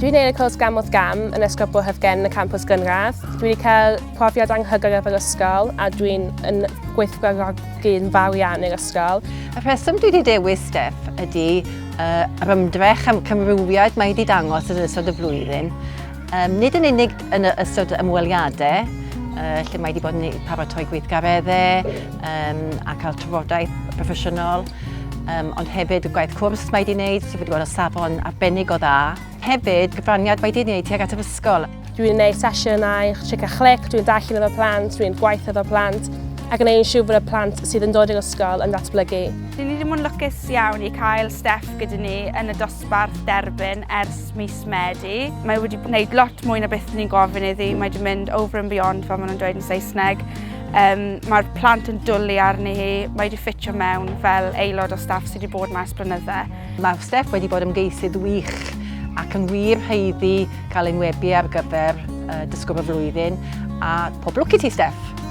Dwi'n neud y cwrs gam wrth gam yn Ysgol Bro Hyddgen yn y campws gynradd. Dwi wedi cael profiad anghygoel efo'r ysgol a dwi'n yn gweithfawrogi'n fawr iawn i'r ysgol. Y rheswm dwi wedi dewis Steph ydy uh, yr ymdrech am cymrywiad mae wedi dangos yn ystod y flwyddyn. Um, nid yn unig yn ystod ymweliadau, uh, lle mae wedi bod yn paratoi gweithgareddau um, a cael trafodaeth proffesiynol, um, ond hefyd y gwaith cwrs mae wedi wneud, sydd wedi bod o safon arbennig o dda. Hefyd, cyfraniad mae wedi wneud tuag at yr ysgol. Dwi'n gwneud sesiynau tric a chlic, dwi'n darllen efo plant, dwi'n gwaith efo plant, ac yn ein siŵr fod y plant sydd yn dod i'r ysgol yn datblygu. Dyn ni wedi bod yn lwcus iawn i cael Steph gyda ni yn y dosbarth derbyn ers mis Medi. Mae wedi gwneud lot mwy na beth ni'n gofyn iddi, mae wedi mynd over and beyond fel maen nhw'n dweud yn Saesneg. Um, Mae'r plant yn dwlu arni hi, mae wedi ffitio mewn fel aelod o staff sydd wedi bod yma ers blynydde. Mae Steph wedi bod ymgeisydd wych ac yn wir haeddu cael enwebu ar gyfer uh, dysgwr y flwyddyn a pob lwc i ti Steph!